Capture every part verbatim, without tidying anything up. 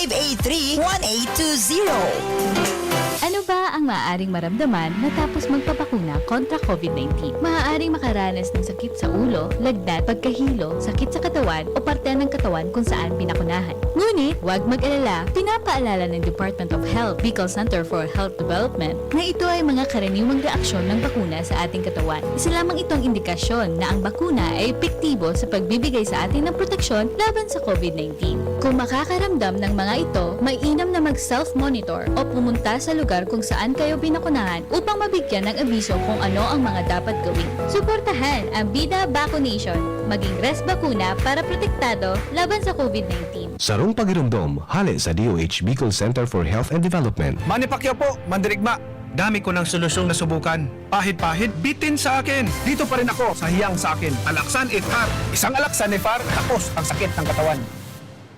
Five eight three, one eight two zero. Ano ba ang maaaring maramdaman matapos magpabakuna kontra COVID nineteen? Maaaring makaranas ng sakit sa ulo, lagnat, pagkahilo, sakit sa katawan o parte ng katawan kung saan pinakunahan. Ngunit, huwag mag-alala, pinapaalala ng Department of Health, Bicol Center for Health Development, na ito ay mga karaniwang reaksyon ng bakuna sa ating katawan. Isa lamang itong indikasyon na ang bakuna ay epektibo sa pagbibigay sa atin ng proteksyon laban sa COVID nineteen. Kung makakaramdam ng mga ito, mainam na mag-self-monitor o pumunta sa lugar kung saan kayo binakunahan upang mabigyan ng abiso kung ano ang mga dapat gawin. Suportahan ang Bida Vaccination. Maging res bakuna para protektado laban sa COVID nineteen. Sarong pagiromdom, hale sa D O H Bicol Center for Health and Development. Manny Pacquiao po, mandirigma. Dami ko ng solusyong nasubukan. Pahid-pahid, bitin sa akin. Dito pa rin ako sa hiyang sa akin. Alaxan F R. Isang Alaxan F R, tapos ang sakit ng katawan.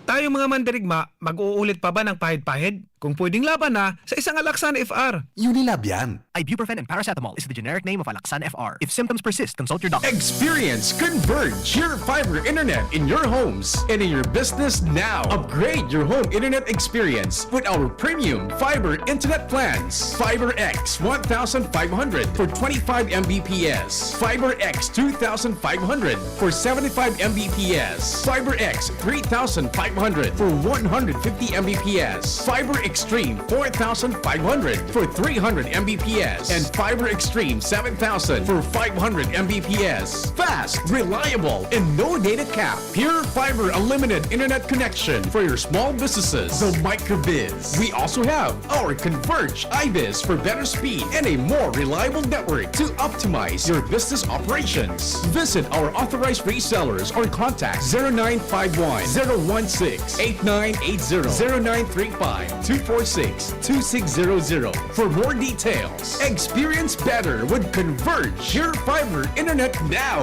Tayong mga mandirigma, mag-uulit pa ba ng pahid-pahid? Kung pwedeng laban na, sa isang Alaxan F R. Unilab yan. Ibuprofen and paracetamol is the generic name of Alaxan F R. If symptoms persist, consult your doctor. Experience Converge Pure Fiber Internet in your homes and in your business now. Upgrade your home internet experience with our premium fiber internet plans. Fiber X one thousand five hundred for twenty-five M B P S. Fiber X two thousand five hundred for seventy-five M B P S. Fiber X three thousand five hundred for one hundred fifty M B P S. Fiber Extreme four thousand five hundred for three hundred M B P S. And Fiber Extreme seven thousand for five hundred M B P S. Fast, reliable, and no data cap. Pure Fiber Unlimited Internet Connection for your small businesses. The Microbiz. We also have our Converge Ibis for better speed and a more reliable network to optimize your business operations. Visit our authorized resellers or contact zero nine five one, zero one six, eight nine eight zero, zero nine three five, two four six, two six zero zero for more details. Experience better with Converge Pure Fiber Internet now.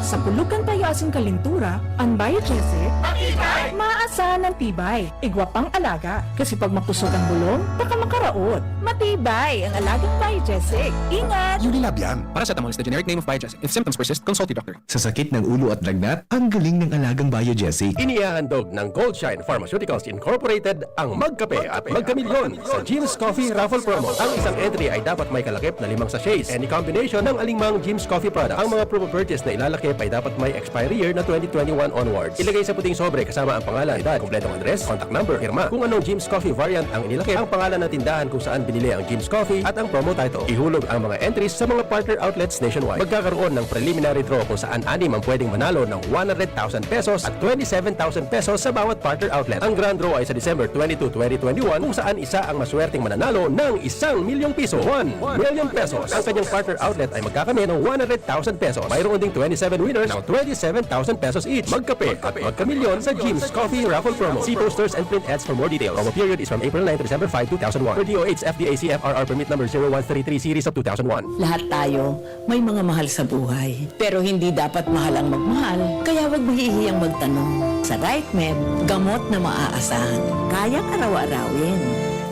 Sa pulukan tayo asin kalintura, ang Biogesic, matibay, maasahan ng tibay. Igwa pang alaga, kasi pag makusog ang bulong, baka makaraot. Matibay ang alagang Biogesic. Ingat! Unilab yan. Paracetamol is the generic name of Biogesic. If symptoms persist, consult your doctor. Sa sakit ng ulo at lagnat, ang galing ng alagang Biogesic. Inihahandog ng Goldshine Pharmaceuticals Incorporated ang Magkape at Magkamilyon sa Jim's Coffee Raffle Promo. Ang isang entry ay dapat may kalakip na limang sachets, any combination ng alingmang Jim's Coffee product. Ang mga promo purchase na ilalakip ay dapat may expiry year na twenty twenty-one onwards. Ilagay sa puting sobre kasama ang pangalan, edad, kompletong address, contact number, pirma. Kung anong Jim's Coffee variant ang inilakip, ang pangalan ng tindahan kung saan binili ang Jim's Coffee at ang promo title. Ihulog ang mga entries sa mga partner outlets nationwide. Magkakaroon ng preliminary draw kung saan anim ang pwedeng manalo ng one hundred thousand pesos at twenty-seven thousand pesos sa bawat partner outlet. Ang grand draw ay sa December twenty-two, twenty twenty-one, kung saan isa ang maswerteng mananalo ng isang milyong piso, one million pesos. Ang kanyang partner outlet ay magkakamit ng one hundred thousand pesos. Mayroon ding twenty-seven winners ng twenty-seven thousand pesos each. Magkape at magkamilyon sa Jim's Coffee Raffle Promo. See posters and print ads for more details. Promo period is from April nine to December five, two thousand one. Per D O H F D A C F R R permit number zero one three three series of two thousand one. Lahat tayo may mga mahal sa buhay. Pero hindi dapat mahal ang magmahal, kaya huwag mahihiyang magtanong. Sa RightMed, gamot na maaasahan, kayang araw-arawin.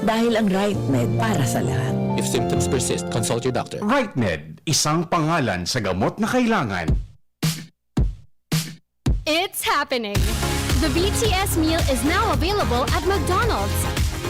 Dahil ang RightMed para sa lahat. If symptoms persist, consult your doctor. RightMed, isang pangalan sa gamot na kailangan. It's happening! The B T S meal is now available at McDonald's.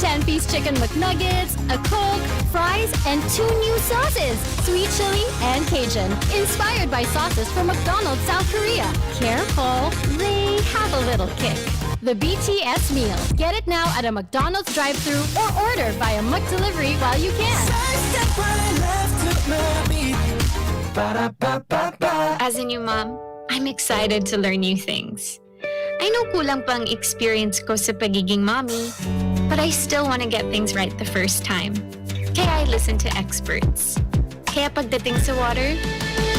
Ten-piece chicken McNuggets, a Coke, fries, and two new sauces, sweet chili and Cajun, inspired by sauces from McDonald's South Korea. Careful, they have a little kick. The B T S meal. Get it now at a McDonald's drive-thru or order via McDelivery while you can. As a new mom, I'm excited to learn new things. I know kulang pa ang experience ko sa pagiging mommy, but I still want to get things right the first time. Kaya I listen to experts. Kaya pagdating sa water,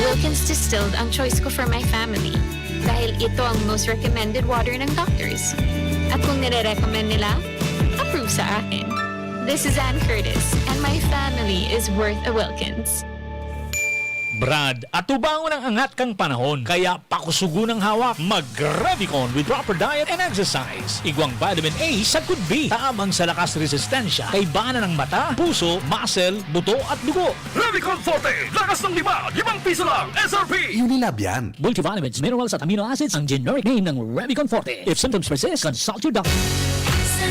Wilkins Distilled ang choice ko for my family, dahil ito ang most recommended water ng doctors. At kung nire-recommend nila, approve sa akin. This is Ann Curtis, and my family is worth a Wilkins. Brad, atubangon ang angat kan panahon, kaya pakusugon ang hawak. Mag-Revicon with proper diet and exercise. Igwang vitamin A sagkod B, tabang sa lakas resistensya, kaibanan ng mata, puso, muscle, buto at dugo. Revicon Forte, lakas ng lima, limang piso lang, S R P. Unilab yan. Multivitamins, minerals at amino acids ang generic name ng Revicon Forte. If symptoms persist, consult your doctor. Sa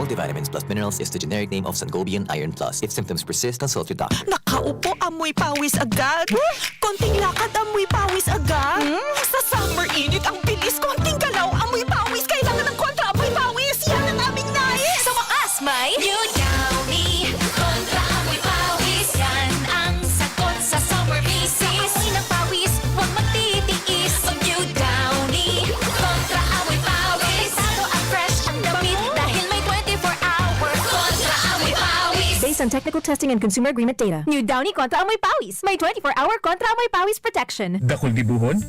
Multivitamins plus minerals is the generic name of Sangobion Iron Plus. If symptoms persist, consult your doctor. Nakaupo, amoy pawis agad. Konting lakad, amoy pawis agad. Hmm? Sa summer init, ang bilis. Konting galaw, amoy pawis. Kailangan ng kontra amoy pawis. Yan ang aming nais. Sa wakas, may New Downy. Kontra amoy pawis. Yan ang sagot sa summer misis. Amoy ng pawis, huwag magtitiis. Mag New Downy. Kontra amoy pawis. Delikado at fresh ang damit dahil may twenty-four hour kontra amoy pawis. Based on technical testing and consumer agreement data. New Downy kontra amoy pawis. May twenty-four hour kontra amoy pawis protection. Dakul gibohon?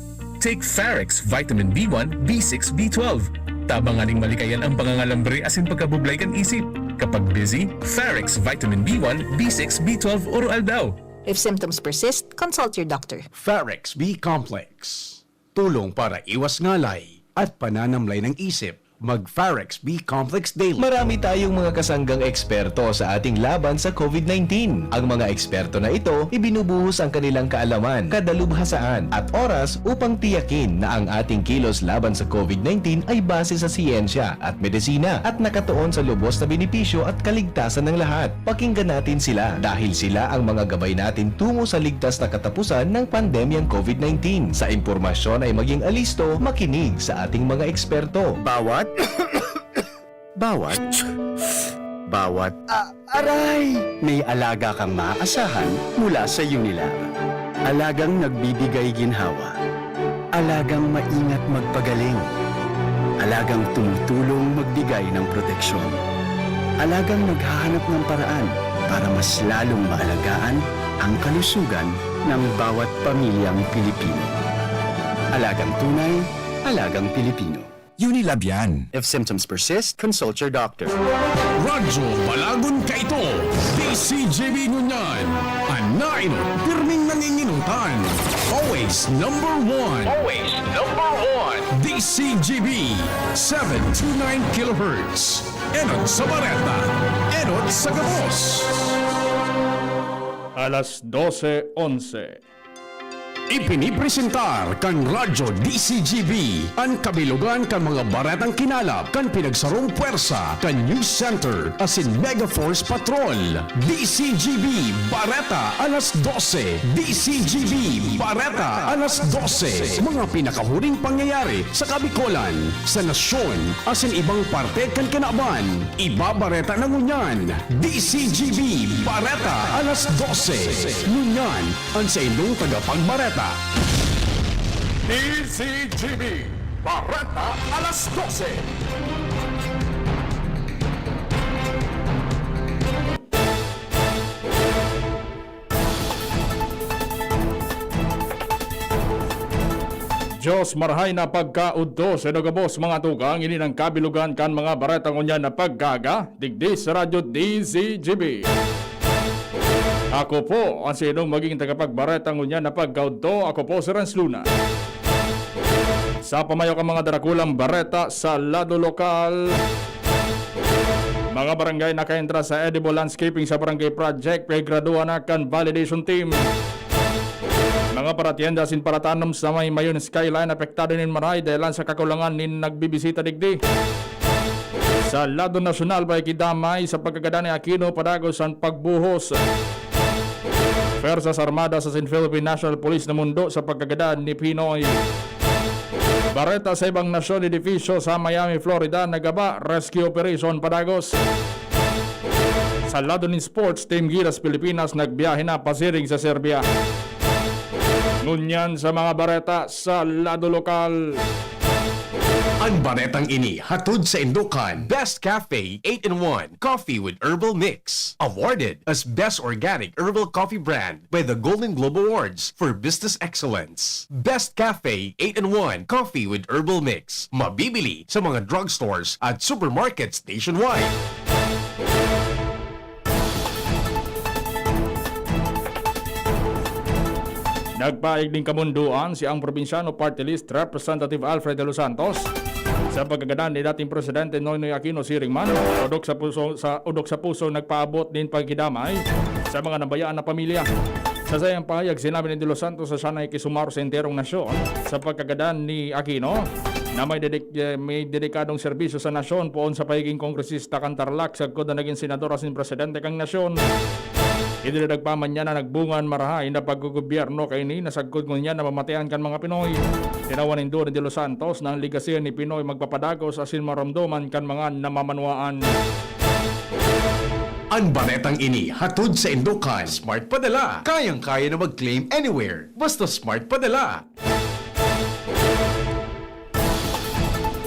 Take Farex Vitamin B one, B six, B twelve. Tabang nganing malikayan ang pangangalambre asin pagkabublay kan isip. Kapag busy, Farex Vitamin B one, B six, B twelve oro aldaw. If symptoms persist, consult your doctor. Farex B Complex. Tulong para iwas ngalay at pananamlay ng isip. Mag Farex B Complex Daily. Marami tayong mga kasanggang eksperto sa ating laban sa COVID nineteen. Ang mga eksperto na ito, ibinubuhos ang kanilang kaalaman, kadalubhasaan, at oras upang tiyakin na ang ating kilos laban sa COVID nineteen ay base sa siyensya at medisina at nakatuon sa lubos na benepisyo at kaligtasan ng lahat. Pakinggan natin sila dahil sila ang mga gabay natin tungo sa ligtas na katapusan ng pandemyang COVID nineteen. Sa impormasyon ay maging alisto, makinig sa ating mga eksperto. Bawat, bawat, bawat, ah, aray! May alaga kang maaasahan mula sa Unilab. Alagang nagbibigay ginhawa. Alagang maingat magpagaling. Alagang tumutulong magbigay ng proteksyon. Alagang naghahanap ng paraan para mas lalong maalagaan ang kalusugan ng bawat pamilyang Pilipino. Alagang tunay, alagang Pilipino. Unilab yan. If symptoms persist, consult your doctor. Radyo Balagon kaito, D C G B ngunyan. An nainot, pirming nanginginutan. Always number one. Always number one. D C G B, seven two nine kilohertz. Enot sa bareta, enot sa gabos. Alas dose onse. Ipinipresentar kan Radyo D C G B an kabilogan kan mga baretang kinalap kan pinagsarong pwersa kan News Center asin Mega Force Patrol. D C G B Bareta alas dose. D C G B Bareta alas dose. Mga pinakahuring pangyayari sa Kabikolan, sa nasyon, asin ibang parte kan kinaban. Ibabareta na ngunyan, D C G B Bareta alas dose. Ngunyan, an saindong tagapagbareta. D C G B Bareta alas dose. Diyos, marahay na pagkaudto sa inyo gabos, mga tugang. Ini ang kabilogan kan mga bareta ngunyan na pagkaaga, digdi sa Radyo D Z G B. Ako po ang saindong magiging tagapagbareta ngunyan na pagkaudto. Ako po si Renz Luna. Sa pamayo kan mga darakulang bareta sa lado lokal, mga barangay nakaentra sa Edible Landscaping sa Barangay Project, piggraduhan na kan validation team. Mga paratyenda asin paratanom sa may Mayon Skyline apektado nin maray dahelan sa kakulangan nin nagbibisita digdi. Sa lado nasyonal, pakikidamay sa pagkagadan ni Aquino padagos an pagbuhos. Pwersas Armadas asin Philippine National Police namundo sa pagkagadan ni Pinoy. Bareta sa ibang nasyon, edifisyo sa Miami, Florida, nagaba, rescue operation padagos. Sa lado nin sports, Team Gilas Pilipinas nagbiyahe na pasiring sa Serbia. Ngunyan sa mga bareta sa lado lokal. An baretang ini hatod saindo kan Best Cafe eight-in-one Coffee with Herbal Mix, awarded as Best Organic Herbal Coffee Brand by the Golden Globe Awards for Business Excellence. Best Cafe eight-in-one Coffee with Herbal Mix, mabibili sa mga drugstores at supermarkets nationwide. Nagpaig nin kamundoan si ang Probinsyano Party List Representative Alfred De Los Santos sa pagkagadan ni dating Presidente Noynoy Aquino siring man, odok sa puso, sa odok sa puso nagpaabot nin pagkidamay sa mga nabayaan na pamilya. Sa saiyang pahayag, sinabi ni De Los Santos na siya nakikisumaro sa enterong nasyon sa pagkagadan ni Aquino. na may dedik-, eh, may dedikadong serbisyo sa nasyon poon sa pagiging kongresista kan Tarlac, sagkod na naging senador asin presidente kan nasyon. Idinagdag pa man niya na nagbunga an marahay na paggogobyerno kaini na sagkod ngunyan na mamatian kan mga Pinoy. Tinawan nindo ni De Los Santos na an legasiya ni Pinoy magpapadagos asin maramdaman kan mga namamanwaan. An baretang ini hatod saindo kan Smart Padala. Kayang-kaya na mag-claim anywhere, basta Smart Padala.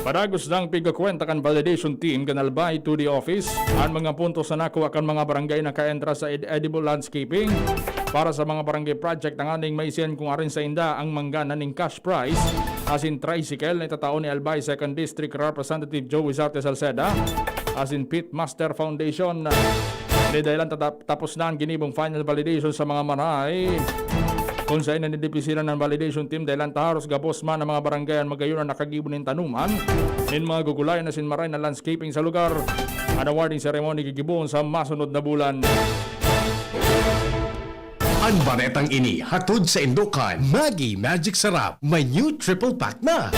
Padagos nang pigkakwenta kan validation team kan Albay to the office an mga puntos na nakuha kan mga barangay na kaentra sa ed-, edible landscaping para sa mga barangay project, tanganing maisian kung arin sainda ang manggana ning cash prize asin tricycle na itatao ni Albay Second District Representative Joey Zarte Salceda asin Pit Master Foundation. Ini dahilan tatap-, tapos na ang ginibong final validation sa mga marahay. Kung sa ina ni Dipisilan ng validation team, dahilan ta haros gabos man ang mga barangay an magayon na nakagibo nin tanuman, nin mga gugulayan asin maray na landscaping sa lugar. An awarding ceremony gigibohon sa masunod na bulan. An baretang ini hatod saindo kan Maggi Magic Sarap, may new triple pack na.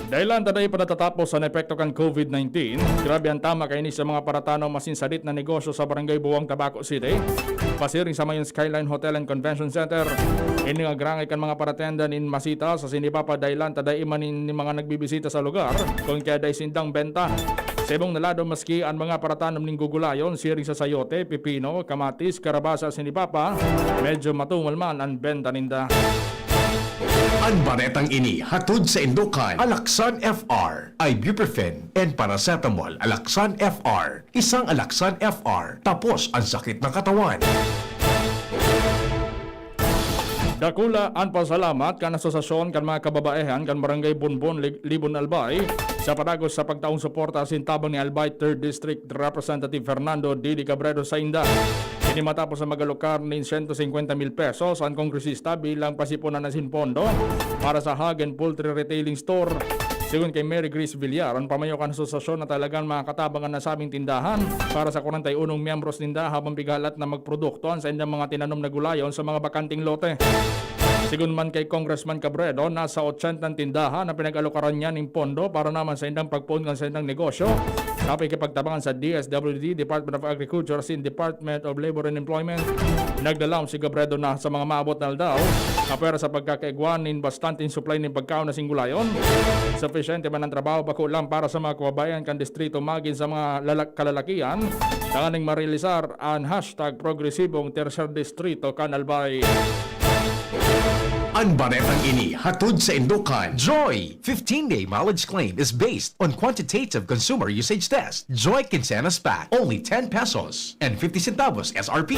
Dahilan ta dai pa natatapos an epekto kan COVID nineteen, grabe an tama kaini sa mga paratanom asin sadit na negosyo sa Barangay Buwang, Tabaco City. Pasiring sa mayon Skyline Hotel and Convention Center, ini nga grangay kan mga paratenda nin masitas asin iba pa, dahilan ta dai man nin mga nagbibisita sa lugar, kun kaya dai sindang benta. Sa ibong na lado, maski an mga paratanom nin gugulayon, siring sa sayote, pipino, kamatis, karabasa asin iba pa, medyo matumal man an benta ninda. An baretang ini hatod saindo kan Alaxan F R, ibuprofen and paracetamol. Alaxan F R, isang Alaxan F R, tapos ang sakit ng katawan. Dakula an pasalamat kan Asosasyon kan mga Kababaehan kan Barangay Bonbon, Lig-, Libon, Albay, sa padagos sa pagtaong suporta asin tabang ni Albay Third District Representative Fernando Didi Cabredo sainda. Ini matapos na mag-alokar nin sento singkwenta mil pesos an kongresista bilang pasipunan asin pondo para sa Hagen Poultry Retailing Store. Sigon kay Mary Grace Villar, an pamayo kan asosasyon, na talagang makakatabang an nasabing tindahan para sa kwarenta y unong miyembros ninda habang pighahalat na magprodukto an saindang mga tinanom na gulayon sa mga bakanteng lote. Sigon man kay Congressman Cabredo, nasa otsenta an tindahan na pinag-alokaran niya nin pondo para naman saindang pagpoon kan saindang negosyo, na pakikipagtabangan sa D S W D, Department of Agriculture asin Department of Labor and Employment. Naglaom si Cabredo na sa mga maabot na aldaw, apwera sa pagkakaigwa nin bastanteng supply nin pagkaon asin gulayon, sufisyente man an trabaho, bako lang para sa mga kababayan kan distrito, magin sa mga lalak-, kalalakihan, tanganing marealisar an hashtag progresibong tercer distrito kan Albay. An baretang ini hatod saindo kan Joy. Fifteen-day mileage claim is based on quantitative consumer usage test. Joy Quincenas Pack, only ten pesos and fifty centavos S R P.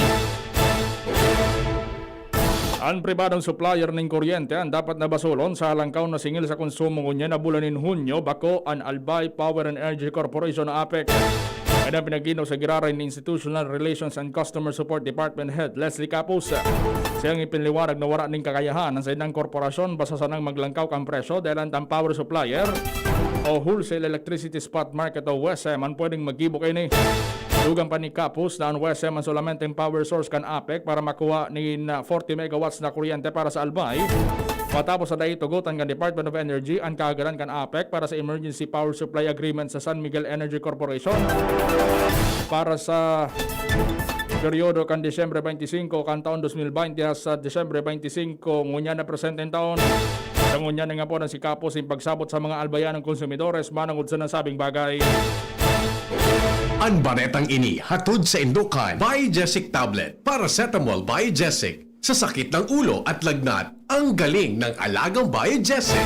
An pribadong supplier nin kuryente an dapat na basolon sa halangkaw na singil sa konsumo ngunyan na bulan nin Hunyo, bako an Albay Power and Energy Corporation o APEC. Kaya pinagino sa giraray ni Institutional Relations and Customer Support Department Head Leslie Capus. Siyang ipinliwanag na wara nin kakayahan an saindang korporasyon basta sanang maglangkaw kan presyo dahil an power supplier o wholesale electricity spot market o WESM an pwedeng maggibo kaini. Dugang pa ni Capus na an WESM an solamenteng power source kan APEC para makuha nin, ah, forty megawatts na kuryente para sa Albay. Matapos na dai tugotan kan Department of Energy an kahagadan kan APEC para sa Emergency Power Supply Agreement sa San Miguel Energy Corporation para sa peryodo kan Disyembre twenty-five kan taon twenty twenty hasta Disyembre twenty-five ngunyan na presenteng taon. Sa ngunyan na nga po si Capus in pagsabot sa mga Albayanong konsumidores manongod sa nasabing bagay. An baretang ini hatod saindo kan Biogesic Tablet, Paracetamol Biogesic. Sa sakit ng ulo at lagnat, ang galing ng alagang Biogesic.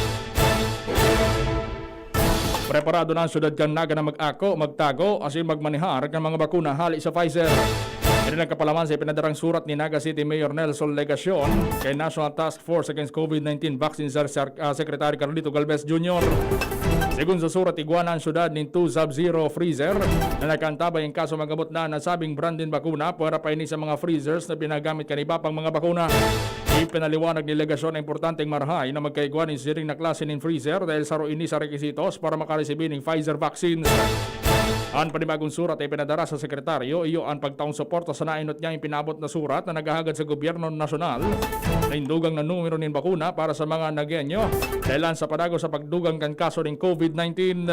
Preparado na ang syudad kan Naga na mag-ako, magtago, asin magmanehar kan mga bakuna hale sa Pfizer. Ini nagkapalaman sa ipinadarang surat ni Naga City Mayor Nelson Legacion kay National Task Force Against COVID nineteen Vaccines, ah, Secretary Carlito Galvez Junior. Segun sa surat, igwa na an syudad nin two Sub-Zero freezer na nakaantabay in kaso mag-abot na an nasabing brand nin bakuna. Pwera pa ini sa mga freezers na pinagamit kan iba pang mga bakuna. Ipinaliwanag ni Legacion na importanteng marahay na magkaigwa nin siring na klase nin freezer dahil saro ini sa requisitos para makaresibi nin Pfizer vaccines. An panibagong surat ay pinadara sa sekretaryo, iyo an pagtaong suporta sa nainot niyang ipinaabot na surat na naghahagad sa gobyerno nasyonal nin dugang na numero nin bakuna para sa mga Nagueño. Dahelan sa padagos sa pagdugang kan kaso nin COVID nineteen.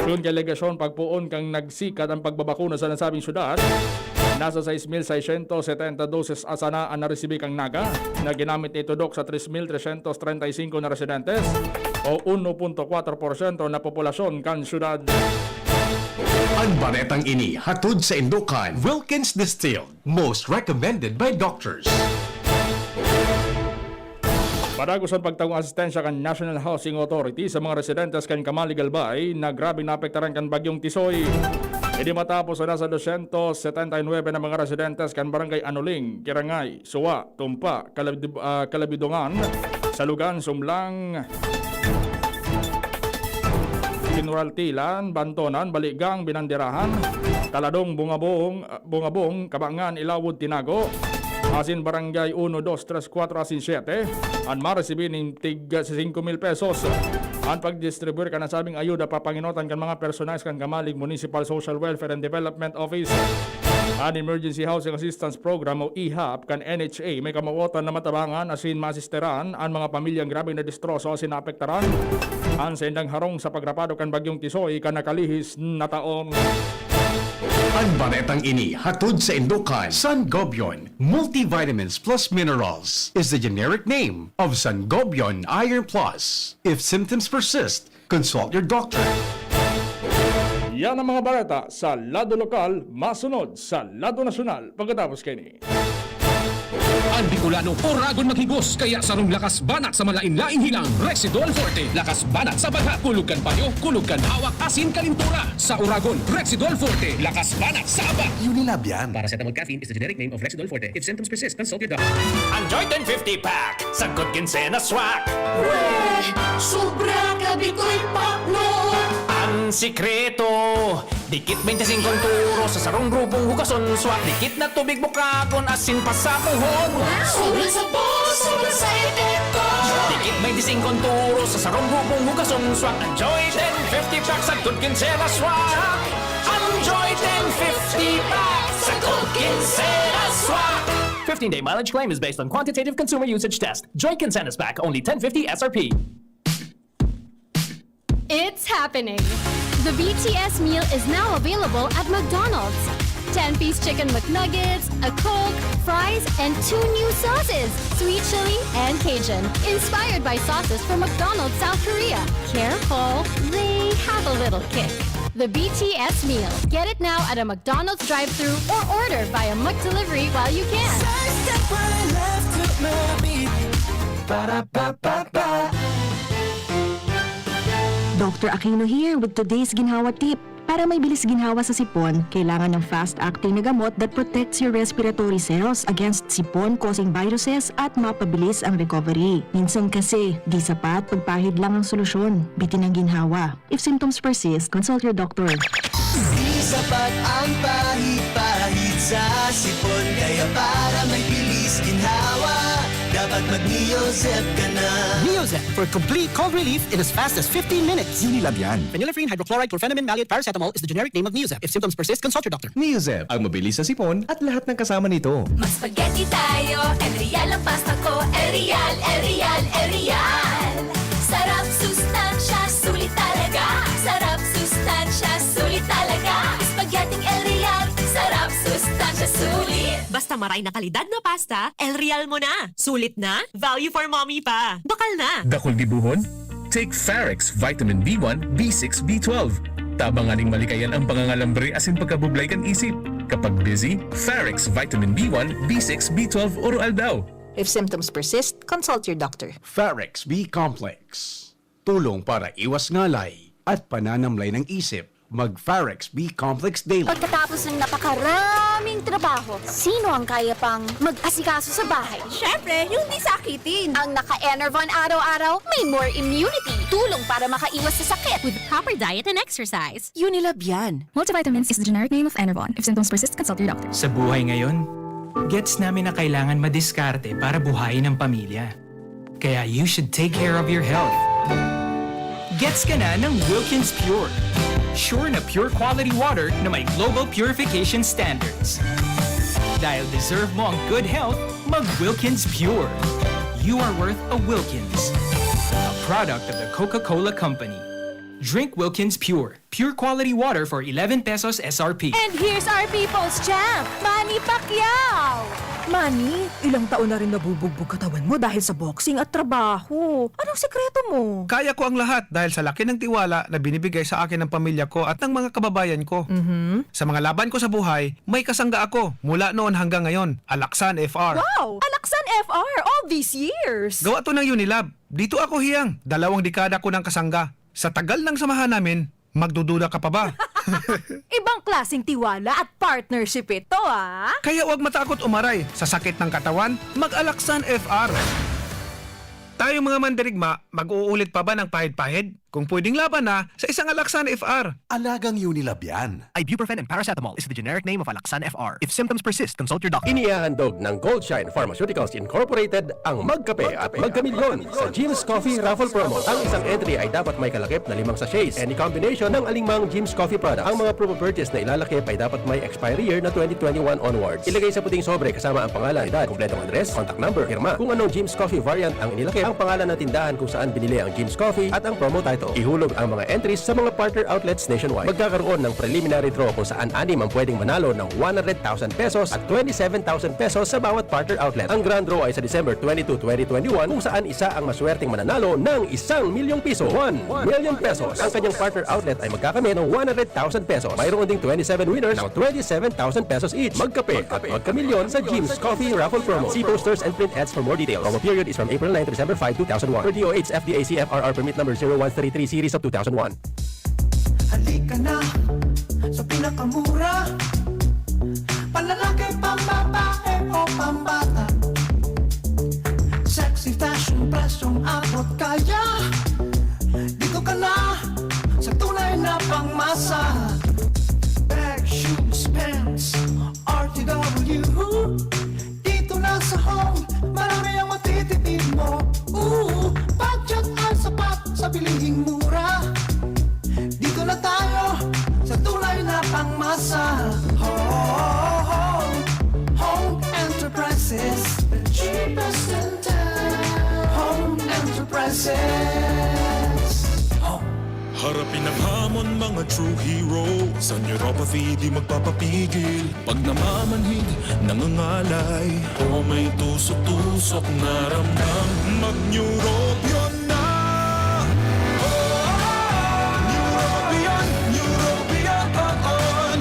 Kun kay alegasyon, pagpoon kan nagsikad an pagbabakuna sa nasabing syudad, nasa sais mil seiscientos setenta doses sana an naresibi kan Naga, na ginamit na itudok sa tres mil trescientos treinta y cinco na residentes o uno punto kwatro porsyento na populasyon kan syudad. An baretang ini hatod saindo kan Wilkins Distilled, most recommended by doctors. Padagos an pagtangong asistensya kan National Housing Authority sa mga residentes kan Camalig, Albay na grabeng naapektaran kan Bagyong Tisoy. Ini matapos na nasa dosyentos setenta y nuebe na mga residentes kan Barangay Anoling, Kirangay, Suwa, Tumpa, Kalabid-, ah, Kalabidongan, Salugan, Sumlang, Kinuraltilan, Bantonan, Baligang, Binanderahan, Taladong, Bungabong, Bungabong, Kabangan, Ilawod, Tinago, asin Barangay uno, dos, tres, kuwatro asin siyete, an maresibi nin tig singko mil pesos. An pagdistribuyar kan nasabing ayuda papangenotan kan mga personahes kan Camalig Municipal Social Welfare and Development Office. An Emergency Housing Assistance Program o E H A P kan N H A may kamawotan na matabangan asin maasisteran an mga pamilyang grabeng nadistroso asin naapektaran an saindang harong sa pagrapado kan Bagyong Tisoy kan nakalihis na taon. An baretang ini hatod saindo kan Sangobion Multivitamins Plus Minerals is the generic name of Sangobion Iron Plus. If symptoms persist, consult your doctor. Yan ang mga bareta sa lado lokal, masunod sa lado nasyonal pagkatapos kaini. An Bicolano, oragon maghigos, kaya sarong lakas banat sa malain-laing hilang, Rexidol Forte. Lakas banat sa bagha, kulog kan payo, kulog kan hawak, asin kalintura. Sa oragon, Rexidol Forte. Lakas banat sa aba. Unilab yan. Paracetamol caffeine is the generic name of Rexidol Forte. If symptoms persist, consult your doctor. An Joy ten fifty pack, sagkod kinsenas swak. Weh! Sobra ka, Bicoy Paklo! An sikreto, dikit bente singkong turo sa sarong grupong hugason swak. Dikit na tubig bukagon asin pasapuhon. Wow! Sobra sa boss, sobra sa epekto! Dikit bente singkong turo sa sarong grupong hugason swak. An Joy ten fifty pack, sagkod kinsenas swak. An Joy ten fifty pack, sagkod kinsenas swak. Fifteen-day mileage claim is based on quantitative consumer usage test. Joy Kinsenas Pack, only ten fifty S R P. It's happening! The B T S meal is now available at McDonald's. Ten-piece chicken McNuggets, a Coke, fries, and two new sauces, sweet chili and Cajun, inspired by sauces from McDonald's South Korea. Careful, they have a little kick. The B T S meal. Get it now at a McDonald's drive-thru or order via McDelivery while you can. Sa isang pala left to my beat. Para pa pa pa. Doctor Aquino here with today's ginhawa tip. Para may bilis ginhawa sa sipon, kailangan ng fast-acting na gamot that protects your respiratory cells against sipon-causing viruses at mapabilis ang recovery. Minsan kasi, di sapat pagpahid lang ang solusyon. Bitin ang ginhawa. If symptoms persist, consult your doctor. Di sapat ang pahid-pahid sa sipon, kaya para may bilis ginhawa, dapat mag-Neozep ka na. Neozep for complete cold relief in as fast as fifteen minutes. Unilab yan. Phenylephrine hydrochloride chlorphenamine maleate paracetamol is the generic name of Neozep. If symptoms persist, consult your doctor. Neozep, ang mabilis sa sipon at lahat ng kasama nito. Mag-spaghetti tayo, El Real ang pasta ko. El Real, El Real, El Real. Sarap, sustansya, sulit talaga. Sarap, sustansya, sulit talaga. Spaghetti El Real. Sarap, sustansya, sulit. Basta maray na kalidad na pasta, El Real mo na. Sulit na, value for mommy pa. Bakal na. Dakul gibohon? Take Farex Vitamin B one, B six, B twelve. Tabang nganing malikayan ang pangangalambre asin pagkabublay kan isip. Kapag busy, Farex Vitamin B one, B six, B twelve, Oro Aldaw. If symptoms persist, consult your doctor. Farex B Complex. Tulong para iwas ngalay at pananamlay ng isip. Mag Farex B Complex Daily. Pagkatapos ng napakaraming trabaho, sino ang kaya pang mag-asikaso sa bahay? Siyempre, yung di sakitin. Ang naka-Enervon araw-araw, may more immunity. Tulong para makaiwas sa sakit. With proper diet and exercise. Unilab yan. Multivitamins is the generic name of Enervon. If symptoms persist, consult your doctor. Sa buhay ngayon, gets namin na kailangan madiskarte para buhayin ang pamilya. Kaya you should take care of your health. Gets ka na ng Wilkins Pure. Sure na pure quality water na may global purification standards. Dahil deserve mo ang good health, mag Wilkins Pure. You are worth a Wilkins. A product of the Coca-Cola Company. Drink Wilkins Pure. Pure quality water for eleven pesos S R P. And here's our people's champ, Manny Pacquiao! Manny, ilang taon na rin nabubugbog katawan mo dahil sa boxing at trabaho. Anong sikreto mo? Kaya ko ang lahat dahil sa laki ng tiwala na binibigay sa akin ng pamilya ko at ng mga kababayan ko. Sa mga laban ko sa buhay, may kasangga ako mula noon hanggang ngayon, Alaksan F R. Wow! Alaksan F R all these years! Gawa to ng Unilab. Dito ako hiyang, dalawang dekada ko ng kasangga. Sa tagal ng samahan namin, magdududa ka pa ba? Ibang klaseng tiwala at partnership ito, ah! Kaya huwag matakot umaray sa sakit ng katawan, mag-Alaksan F R. Tayong mga mandirigma, mag-uulit pa ba ng pahid-pahid? Kung pwedeng laban na, sa isang Alaksan F R. Alagang Unilab yan. Ibuprofen and paracetamol is the generic name of Alaxan F R. If symptoms persist, consult your doctor. Inihahandog ng Goldshine Pharmaceuticals Incorporated ang Magkape at Magkamilyon sa Jim's Coffee Raffle Promo. Ang isang entry ay dapat may kalakip na limang sachets, any combination ng alingmang Jim's Coffee product. Ang mga promo purchase na ilalakip ay dapat may expiry year na twenty twenty-one onwards. Ilagay sa puting sobre kasama ang pangalan, edad, kompletong address, contact number, pirma. Kung anong Jim's Coffee variant ang inilakip, ang pangalan ng tindahan kung saan binili ang Jim's Coffee at ang promo title. Ihulog ang mga entries sa mga partner outlets nationwide. Magkakaroon ng preliminary draw kung saan anim ang pwedeng manalo ng one hundred thousand pesos at twenty-seven thousand pesos sa bawat partner outlet. Ang grand draw ay sa December twenty-two, twenty twenty-one, kung saan isa ang maswerteng mananalo ng isang milyong piso. One million pesos. Ang kanyang partner outlet ay magkakamit ng one hundred thousand pesos. Mayroon ding twenty-seven winners ng twenty-seven thousand pesos each. Magkape at magkamilyon sa Jim's Coffee Raffle Promo. See posters and print ads for more details. Promo period is from April nine to December five, two thousand one. Per D O H F D A C F R R Permit Number zero one three three Series of two thousand one. Halika na sa pinakamura. Panlalaki, pambabae o pambata. Sexy fashion, presyong abot kaya. Dito ka na sa tunay na pangmasa. Bag, shoes, pants, R T W. Dito na sa Home, marami ang matitipid mo. Ooh, budget ang sapat sa bilihing mura. Dito na tayo sa tunay na pangmasa. Home, Home Enterprises, the cheapest in town. Home Enterprises. Home. Harapin ang hamon, mga true hero. Sa neuropathy, di magpapapigil. Pag namamanhid, nangangalay, o may tusok-tusok na ramdam, mag-Neurobion na! Neurobion, Neurobion, on!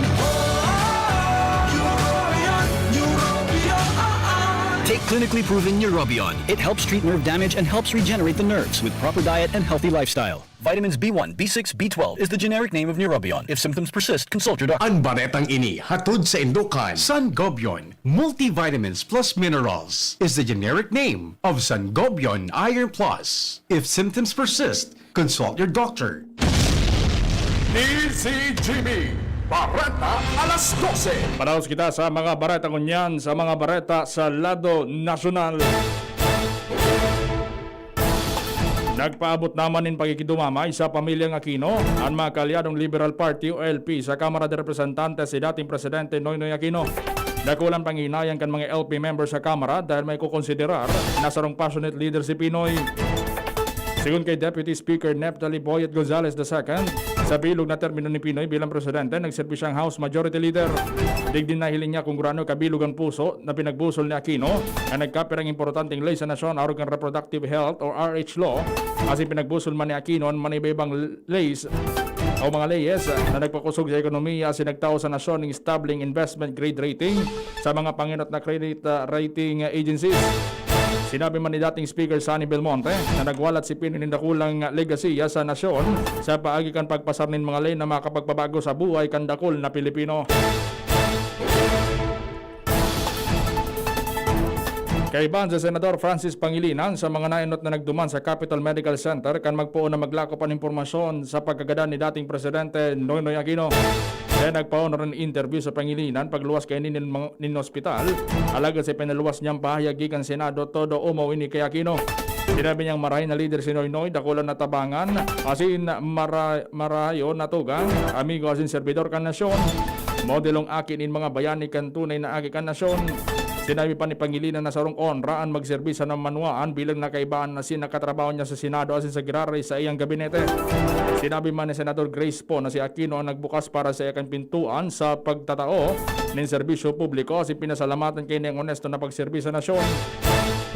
Neurobion, Neurobion, on! Take clinically proven Neurobion. It helps treat nerve damage and helps regenerate the nerves with proper diet and healthy lifestyle. Vitamins B one, B six, B twelve is the generic name of Neurobion. If symptoms persist, consult your doctor. An baretang ini hatod saindo kan Sangobion Multivitamins Plus Minerals is the generic name of Sangobion Iron Plus. If symptoms persist, consult your doctor. D Z G B, Bareta alas dose. Padaos kita sa mga bareta ngunyan, sa mga bareta sa lado nasyonal. Nagpaabot naman nin pakikidumamay sa pamilyang Aquino an mga kaalyadong Liberal Party o L P sa Kamara de Representantes si dating Presidente Noynoy Aquino. Dakulang panghihinayan kan mga L P members sa Kamara dahil may kukonsiderar na sarong passionate leader si Pinoy. Sigon kay Deputy Speaker Neftali Boyet Gonzales the second, sa bilog na termino ni Pinoy bilang presidente, nagserbi siyang House Majority Leader. Digdi nahiling niya kung gurano kabilog an puso na pinagbusol ni Aquino na nagkapirang importanteng ley sa nasyon arog kan reproductive health o R H law, asin pinagbusol man ni Aquino an manibaybang leys o mga leyes na nagpakosog sa ekonomiya asin nagtao sa nasyon ning establing investment grade rating sa mga pangenot na credit, ah, rating agencies. Sinabi man ni dating Speaker Sonny Belmonte na nagwalat si Pinoy nin dakulang legasiya sa nasyon sa paagi kan pagpasar nin mga ley na makapagpabago sa buhay kan dakul na Pilipino. Kaibahan si Senador Francis Pangilinan sa mga naenot na nagduman sa Capital Medical Center kan magpoon na maglakop an impormasyon sa pagkagadan ni dating Presidente Noynoy Aquino. Kaya nagpaon nin interview sa Pangilinan pagluwas kaini nin, nin ospital. Alagad sa ipinaluwas niyang pahayag gikan Senado, todo omaw ini kay Aquino. Sinabi niyang marahay na lider si Noynoy, dakula na tabangan, asin mara-, marayo na tugang, amigo asin serbidor kan nasyon. Modelong aki nin mga bayani kan tunay na aki kan nasyon. Sinabi pa ni Pangilinan na sarong onra an magserbi sa namanwaan bilang nakaibaan na sin nakatrabaho niya sa Senado asin sa Giraray sa iyang gabinete. Sinabi man ni Senador Grace Poe na si Aquino ang nagbukas para sa iya kan pintuan sa pagtatao nin serbisyo publiko asin pinasalamatan kaining onesto na pagserbi sa nasyon.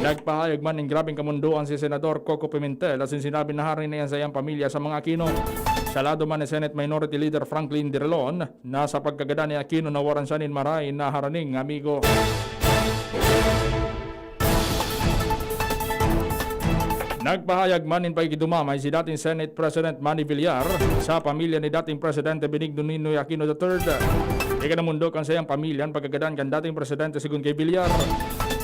Nagpahayag man nin grabeng kamondoan si Senador Coco Pimentel asin sinabi na haraning na iyan sa iyang pamilya sa mga Aquino. Sa lado man ni Senate Minority Leader Franklin Drilon, na sa pagkagadan ni Aquino nawaran siya nin maray na haraning amigo. Nagpahayag man nin pakikidumamay si dating Senate President Manny Villar sa pamilya ni dating Presidente Benigno Ninoy Aquino the third. Ikinamundok kan saiyang pamilya an pagkagadan kan dating presidente, segun ki Villar.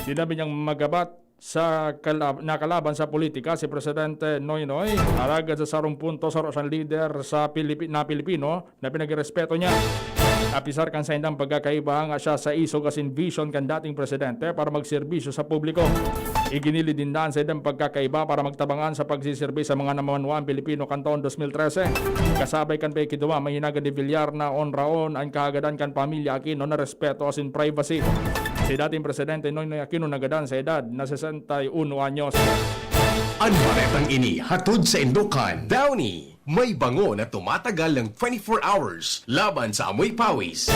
Sinabi niyang magabat sa kalab-, na kalaban sa politika si Presidente Noynoy, alagad sa sarong punto, saro siyang lider sa Pilipi-, na Pilipino na pinagrespeto niya. Apisar kan saindang pagkakaiba, nga siya sa isog asin vision kan dating presidente para magserbisyo sa publiko. Iginilid ninda an saindang pagkakaiba para magtabangan sa pagsiserbi sa mga namamanwaan Pilipino kan taon dos mil trese. Kasabay kan pakikidumamay, hinagad ni Villar na onraon an kahagadan kan pamilya Aquino na respeto asin privacy. Si dating Presidente Noynoy Aquino nagadan sa edad na sesenta y uno anyos. An baretang ini hatod saindo kan Downy. May bango na tumatagal ng twenty-four hours laban sa amoy pawis.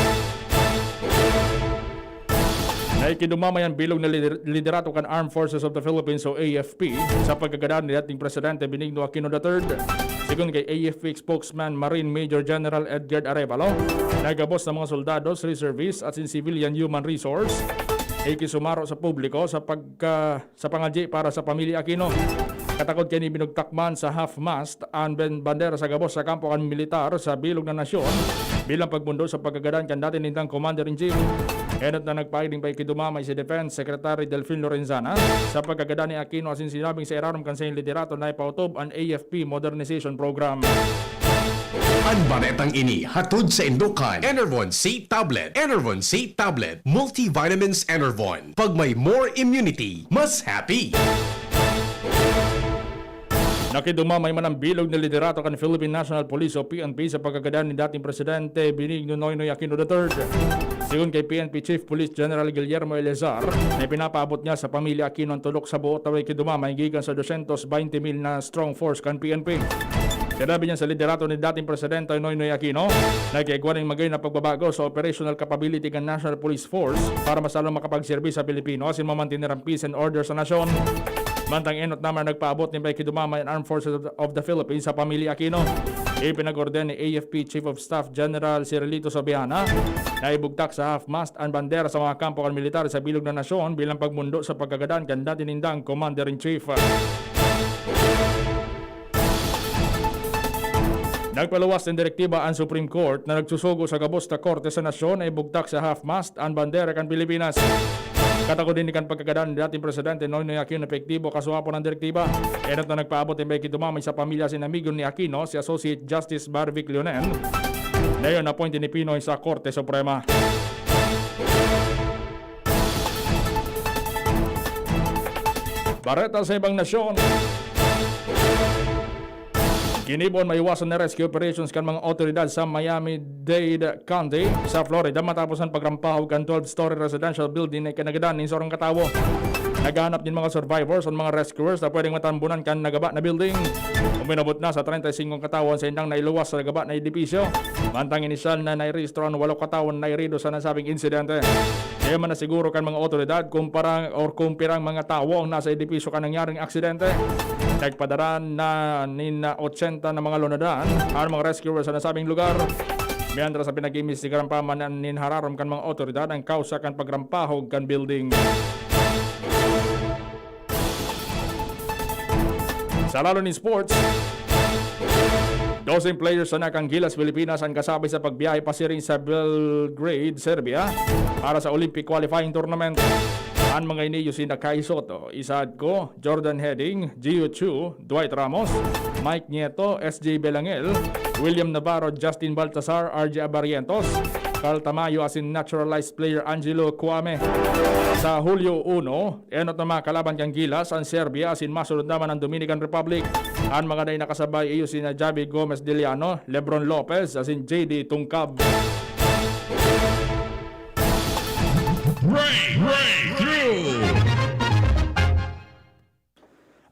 Naikidumamay an bilog na lider-, liderato kan Armed Forces of the Philippines o A F P sa pagkagadan ni dating Presidente Benigno Aquino the third. Segun kay A F P spokesman Marine Major General Edgard Arevalo, nagabos na mga soldados, reservists asin civilian human resource, ikisumaro sa publiko sa pagka-, sa pangadyi para sa pamilya Aquino. Katakod kaini, binugtak man sa half-mast an ben-, bandera sa gabos sa kampo kan militar sa bilog na nasyon bilang pagmondo sa pagkagadan kan dati nindang Commander-in-Chief. Enot na nagpahiling pakikidumamay si Defense Secretary Delfin Lorenzana sa pagkagadan ni Aquino asin sinabing sa irarom kan saiyang liderato na ipautob an A F P modernization program. An baretang ini hatod saindo kan Enervon C Tablet. Enervon C Tablet. Multivitamins Enervon. Pag may more immunity, mas happy. Nakidumamay man ang bilog na liderato kan Philippine National Police o P N P sa pagkagadan ni dating Presidente Benigno Noynoy Aquino the third. Segun kay P N P Chief Police General Guillermo Eleazar, na ipinapaabot niya sa pamilya Aquino ang tolok sa buot na pakikidumamay gikan sa dosyentos baynte mil na strong force kan P N P. Sinabi niya sa liderato ni dating Presidente Noynoy Aquino na nagkaigwa nin magayon na pagbabago sa operational capability kan National Police Force para mas lalong makapagserbi sa Pilipino asin mamantener ang peace and order sa nasyon. Mantang enot naman nagpaabot nin pakikidumamay an Armed Forces of the, of the Philippines sa pamilya Aquino. Ipinag-orden ni A F P Chief of Staff General Cirilito Sobiana na ibugtak sa half-mast an bandera sa mga kampo kan militar sa bilog na nasyon bilang pagmondo sa pagkagadan kan dati nindang Commander-in-Chief. Nagpaluwas nin direktiba an Supreme Court na nagsusugo sa gabos na korte sa nasyon na ibugtak sa half-mast an bandera kan Pilipinas. Katakod ini kan pagkagadan ni dating Presidente Noynoy Aquino epektibo kasuhapon an direktiba. Enot na nagpaabot nin pakikidumamay sa pamilya asin amigo ni Aquino, si Associate Justice Barvic Leonen, na iyo na appointee ni Pinoy sa Korte Suprema. Bareta sa ibang nasyon. Ginibo an maiwasan na rescue operations kan mga awtoridad sa Miami-Dade County sa Florida matapos an pagrampahog kan twelve-story residential building na ikinagadan nin sarong katawo. Naghahanap nin mga survivors an mga rescuers na pwedeng matambunan kan nagaba na building. Uminabot na sa treinta y cinco katawo an saindang nailuwas sa nagaba na edipisyo. Mantang inisyal na nairehistro an walo katawo na nairido sa nasabing insidente. Di man nasiguro kan mga awtoridad kung parang or kung pirang mga tawo ang nasa edipisyo kan nangyaring aksidente. Nagpadara na nin otsenta na mga lunadan an mga rescuer sa nasabing lugar. Mientras na pinag-iimbestigaran pa man nin hararom kan mga awtoridad ang kausa kan pagrampahog kan building. Sa lalo nin sports, doseng players sana kan Gilas Pilipinas an kasabi sa pagbiyahe pasiring sa Belgrade, Serbia, para sa Olympic Qualifying Tournament. An mga ini iyo sina Kai Soto, Isa Adco, Jordan Heading, Gio Chu, Dwight Ramos, Mike Nieto, S J Belangel, William Navarro, Justin Baltasar, R J Barrientos, Carl Tamayo asin naturalized player Angelo Kwame. Sa Hulyo uno, enot na mga kalaban kan Gilas an Serbia asin masunod naman an Dominican Republic. An mga dai nakasabay iyo sina Javi Gomez Diliano, Lebron Lopez asin J D Tungkab. Break, breakthrough.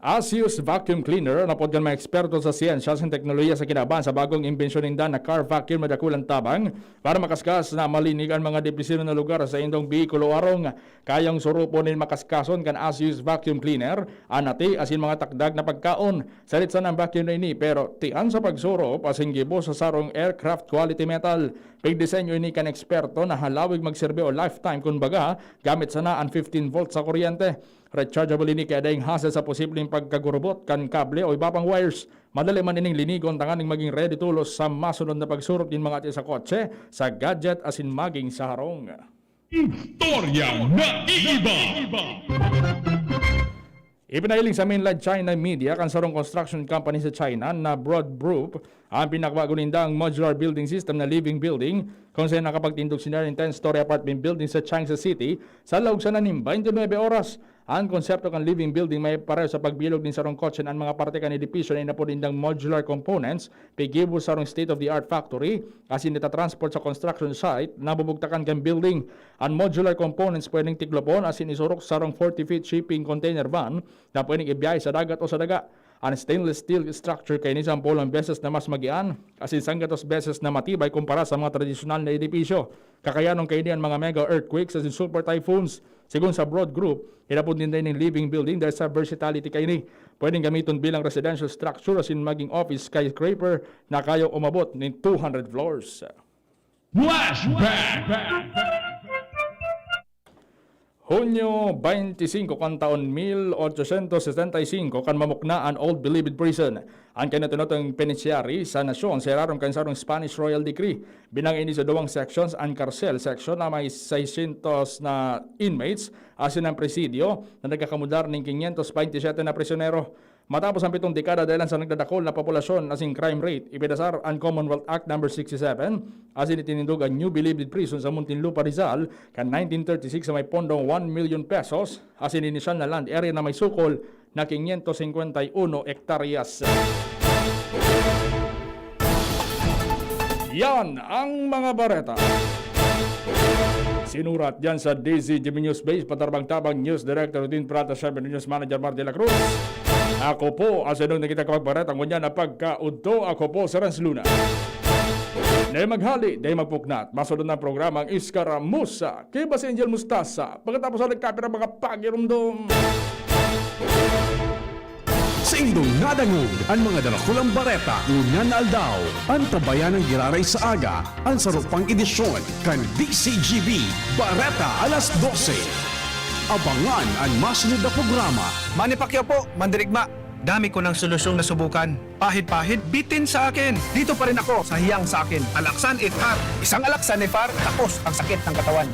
Asius Vacuum Cleaner, napod kan mga eksperto sa siyensya asin teknolohiya sa kinaban sa bagong imbensyon ninda na car vacuum na dakulang tabang para makaskas na malinig an mga depisyon na lugar sa indong behikulo o harong. Kayang suropon nin makaskason kan Asius Vacuum Cleaner an nati asin mga takdag na pagkaon. Salit sana an vacuum na ini, pero tian sa pagsurop asin gibo sa sarong aircraft quality metal. Pigdisenyo ini kan eksperto na halawig magserbi o lifetime kun baga, gamit sana an fifteen volt sa kuryente. Rechargeable ini kaya daing hassle sa posibleng pagkagurubot kan kable o iba pang wires. Madali man ining linigon tanganing maging ready tolos sa masunod na pagsurop nin mga ati sa kotse, sa gadget asin maging sa harong. Istoryang naiiba. Ipinahiling sa Mainland China Media kan sarong construction company sa China na Broad Group ang pinakbago nindang modular building system na Living Building, kung saan nakapagtindog sila nin ten-story apartment building sa Changsha City sa laog sana nin twenty-nine oras. An konsepto kan Living Building may pareho sa pagbilog nin sarong kotse. An mga parte kan edipisyo na inapod nindang modular components, pigibo sa sarong state-of-the-art factory, asin itatransport sa construction site na bubugtakan kan building. An modular components pwedeng tiklopon asin isurok sa sarong forty feet shipping container van na pwedeng ibiyahe sa dagat o sa daga. An stainless steel structure kaini sampolong beses na mas magian, asin sanggatos beses na matibay kumpara sa mga tradisyonal na edipisyo. Kakayanon kaini an mga mega earthquakes asin super typhoons. Sigon sa Broad Group, inapod ninda ining Living Building dahil sa versatility kaini. Pwedeng gamiton bilang residential structure asin maging office skyscraper na kayang umabot nin two hundred floors. Flashback! Hunyo twenty-five kan taon mil ochocientos setenta y cinco kan mamukna an Old Bilibid Prison. An kinatunotong penitentiary sa nasyon sa irarom kan sarong Spanish Royal Decree. Binanga ini sa duwang sections, an karsel section na may seiscientos na inmates, asin an presidio na nagkakamudar nin quinientos veintisiete na prisyonero. Matapos ang pitong dekada dahelan sa nagdadakul na populasyon asin crime rate, ipinasar an Commonwealth Act Number sixty-seven, asin itinindog an New Bilibid Prison sa Muntinlupa, Rizal, kan nineteen thirty-six sa may pondong one million pesos, asin inisyal na land area na may sukol na quinientos cincuenta y uno hektaryas. Yan ang mga bareta. Sinurat diyan sa D Z G B News Base, patarabang-tabang, News Director Rodin Prata, syempre News Manager Mar de la Cruz. Ako po, asinong nakita kapag bareta ngunyan na pagkaudto, ako po si Renz Luna. Dai maghali, dai magpuknat. Masunod na ang programa ang Iskaramusa. Kay ba si Angel Mustasa? Pagkatapos ang nagkapira mga pagirumdom. Saindong nadangog an mga darakulang bareta ngunyan na aldaw. Antabayan ang giraray sa aga, an saro pang edisyon kan D Z G B Bareta alas dose. Abangan an masunod na programa. Manny Pacquiao po, mandirigma. Dami ko ng solusyong nasubukan. Pahid-pahid, bitin sa akin. Dito pa rin ako sa hiyang sa akin. Alaxan F R. Isang Alaxan F R, tapos ang sakit ng katawan.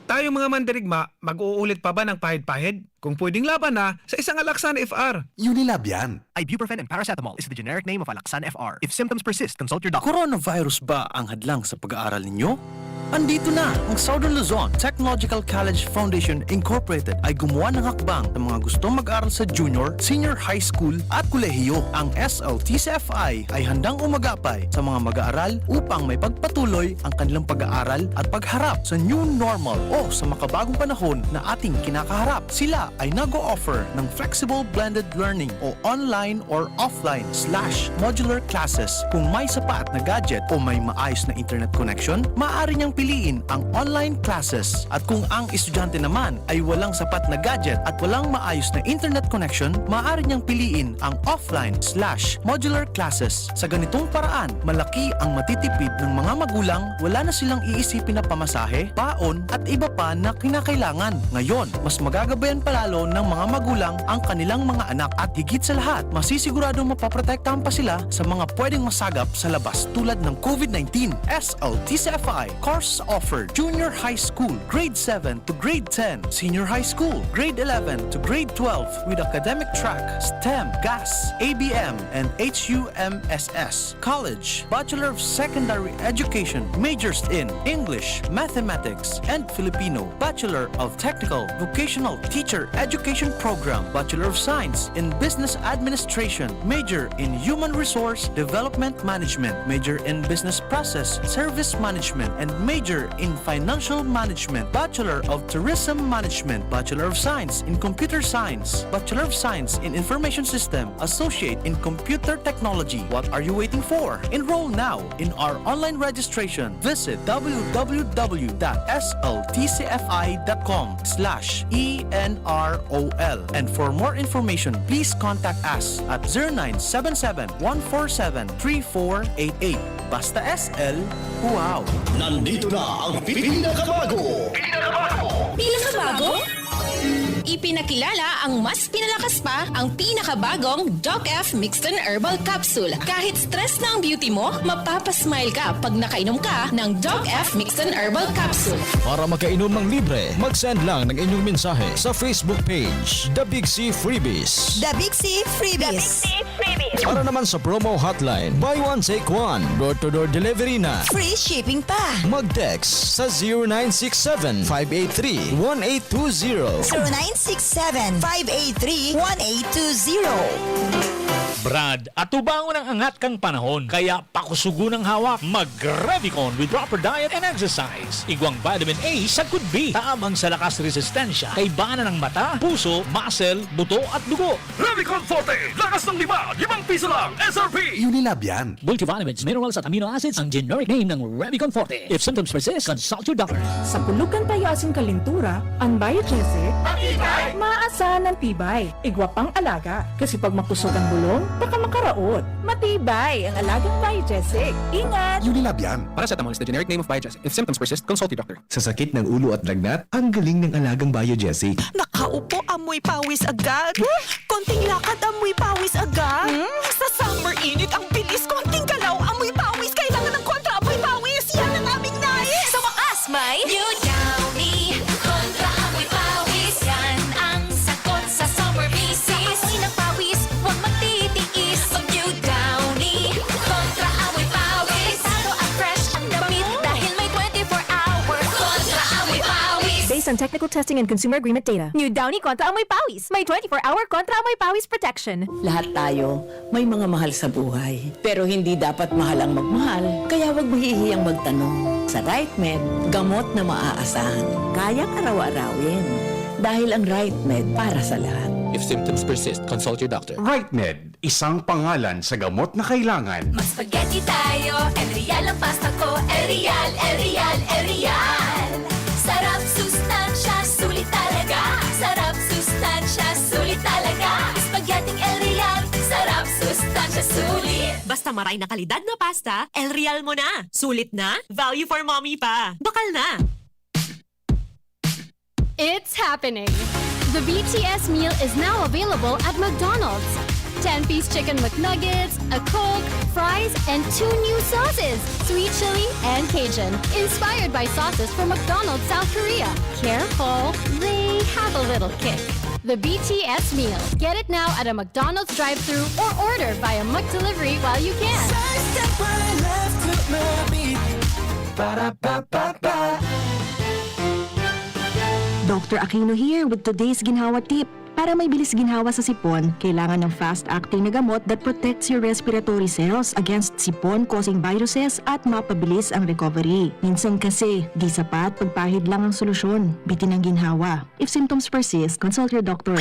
Tayong mga mandirigma, mag-uulit pa ba ng pahid-pahid? Kung pwedeng laban na, sa isang Alaxan F R. Unilab yan. Ibuprofen and paracetamol is the generic name of Alaxan F R. If symptoms persist, consult your doctor. Coronavirus ba ang hadlang sa pag-aaral ninyo? Andito na! Ang Southern Luzon Technological College Foundation Incorporated ay gumawa ng hakbang sa mga gustong mag-aral sa junior, senior high school at kolehiyo. Ang S L T C F I ay handang umagapay sa mga mag-aaral upang maipagpatuloy ang kanilang pag-aaral at pagharap sa new normal o sa makabagong panahon na ating kinakaharap. Sila ay nag-o-offer ng flexible blended learning o online or offline slash modular classes. Kung may sapat na gadget o may maayos na internet connection, maaari niyang piliin ang online classes. At kung ang estudyante naman ay walang sapat na gadget at walang maayos na internet connection, maaari niyang piliin ang offline slash modular classes. Sa ganitong paraan, malaki ang matitipid ng mga magulang, wala na silang iisipin na pamasahe, baon, at iba pa na kinakailangan. Ngayon, mas magagabayan pa lalo ng mga magulang ang kanilang mga anak at higit sa lahat, masisiguradong mapoprotektahan pa sila sa mga pwedeng masagap sa labas tulad ng COVID nineteen. S L T C F I, Core Courses offered: Junior High School, Grade seven to Grade ten, Senior High School, Grade eleven to Grade twelve, with academic track, STEM, GAS, A B M, and H U M S S. College, Bachelor of Secondary Education, majors in English, Mathematics, and Filipino, Bachelor of Technical Vocational Teacher Education Program, Bachelor of Science in Business Administration, major in Human Resource Development Management, major in Business Process Service Management, and major in Financial Management, Bachelor of Tourism Management, Bachelor of Science in Computer Science, Bachelor of Science in Information System, Associate in Computer Technology. What are you waiting for? Enroll now in our online registration. Visit w w w dot s l t c f i dot com slash e n r o l. And for more information, please contact us at zero nine seven seven, one four seven, three four eight eight. Basta S L, wow! Nandito na ang pinakabago! Pinakabago? Ipinakilala ang mas pinalakas pa, ang pinakabagong Doc F Mixton Herbal Capsule. Kahit stress na ang beauty mo, mapapasmile ka pag nakainom ka ng Doc F Mixton Herbal Capsule. Para makainom ng libre, mag-send lang ng inyong mensahe sa Facebook page, The Big C Freebies. The Big C Freebies. Para naman sa promo hotline, buy one, take one, door-to-door delivery na. Free shipping pa. Mag-text sa zero nine six seven, five eight three, one eight two zero. Zero nine six seven, five eight three, one eight two zero. Brad, atubangon ang angat kan panahon, kaya pakusugon ang hawak. Mag-Revicon with proper diet and exercise. Igwang vitamin A sagkod B, tabang sa lakas resistensya, kaibanan ng mata, puso, muscle, buto at dugo. Revicon Forte, lakas ng lima, limang piso lang, S R P. Unilab yan. Multivitamins, minerals at amino acids ang generic name ng Revicon Forte. If symptoms persist, consult your doctor. Sa pulog kan payo asin kalintura, an Biogesic, matibay, maasahan an tibay. Igwa pang alaga, kasi pag makusog an bulong, baka makaraot. Matibay ang alagang Biogesic. Ingat! Unilab yan. Paracetamol is the generic name of Biogesic. If symptoms persist, consult your doctor. Sa sakit ng ulo at lagnat, ang galing ng alagang Biogesic. Nakaupo, amoy pawis agad. Konting lakad, amoy pawis agad. Hmm? Sa summer init, ang bilis. Konting galaw, amoy pawis. Kailangan ng Kontra Amoy Pawis. Yan ang aming nais. Sa wakas, may New Downy Kontra Amoy Pawis. Yan ang sagot sa summer bisis. Sa amoy ng pawis, huwag magtitiis. Mag-New Downy Kontra Amoy Pawis. Delikado at fresh ang damit dahil may twenty-four hour Kontra Amoy Pawis. Based on technical testing and consumer agreement data. New Downy Kontra Amoy Pawis. May twenty-four hour Kontra Amoy Pawis protection. Lahat tayo may mga mahal sa buhay. Pero hindi dapat mahal ang magmahal, kaya huwag mahihiyang magtanong. Sa Right Med, gamot na maaasahan, kayang araw-arawin. Dahil ang Right Med para sa lahat. If symptoms persist, consult your doctor. Right Med, isang pangalan sa gamot na kailangan. Mag-spaghetti tayo, El Real ang pasta ko. El Real, El Real, El Real. Sarap, sustansya, sulit talaga. Sarap, sustansya, sulit talaga. Spaghetti El Real. Sarap, sustansya, sulit. Basta maray na kalidad na pasta, El Real mo na. Sulit na, value for mommy pa. Bakal na! It's happening! The B T S meal is now available at McDonald's. Ten-piece chicken McNuggets, a Coke, fries, and two new sauces, sweet chili and Cajun, inspired by sauces from McDonald's South Korea. Careful, they have a little kick. The B T S meal. Get it now at a McDonald's drive-thru or order via McDelivery while you can. Sa step right left to my beat. Ba-da-ba-ba-ba. Doctor Aquino here with today's ginhawa tip. Para may bilis ginhawa sa sipon, kailangan ng fast-acting na gamot that protects your respiratory cells against sipon-causing viruses at mapabilis ang recovery. Minsan kasi, di sapat pagpahid lang ang solusyon. Bitin ang ginhawa. If symptoms persist, consult your doctor.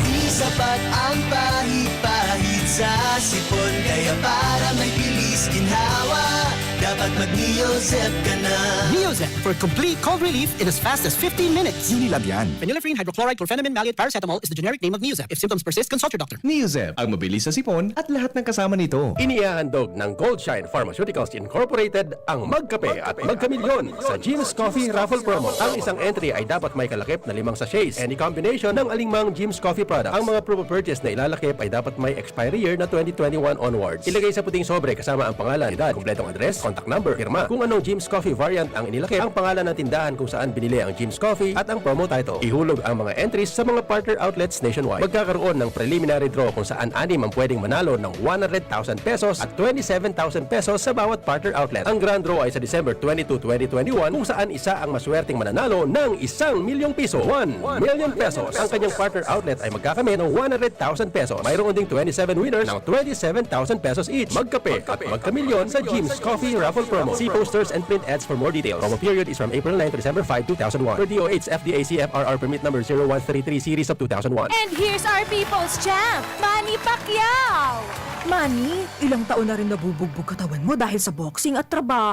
Di sapat ang pahid-pahid sa sipon, kaya para may bilis ginhawa, dapat mag-Neozep ka na. Neozep for complete cold relief in as fast as fifteen minutes. Unilab yan. Phenylephrine, hydrochloride, chlorphenamine, maleate, paracetamol is the generic name of Neozep. If symptoms persist, consult your doctor. Neozep, ang mabilis sa sipon at lahat ng kasama nito. Inihahandog ng Goldshine Pharmaceuticals Incorporated ang Magkape at Magkamilyon sa Jim's Coffee Raffle Promo. Ang isang entry ay dapat may kalakip na limang sachets. Any combination ng aling mang Jim's Coffee product. Ang mga proof of purchase na ilalakip ay dapat may expiry year na twenty twenty-one onwards. Ilagay sa puting sobre kasama ang pangalan, edad, kompletong address, contact number, pirma. Kung anong Jim's Coffee variant ang inilakip, ang pangalan ng tindahan kung saan binili ang Jim's Coffee at ang promo title. Ihulog ang mga entries sa mga partner outlets nationwide. Magkakaroon ng preliminary draw kung saan anim ang pwedeng manalo ng one hundred thousand pesos at twenty-seven thousand pesos sa bawat partner outlet. Ang grand draw ay sa December twenty-two, twenty twenty-one, kung saan isa ang maswerteng mananalo ng isang milyong piso. One million pesos. Ang kanyang partner outlet ay magkakamit ng one hundred thousand pesos. Mayroon ding twenty-seven winners ng twenty-seven thousand pesos each. Magkape at magkamilyon sa Jim's Coffee Raffle Promo. See posters and print ads for more details. Promo period is from April nine to December five, two thousand one. Per D O H F D A C F R R permit number zero one three three series of two thousand one. And here's our people's champ, Manny Pacquiao! Manny, ilang taon na rin nabubugbog katawan mo dahil sa boxing at trabaho.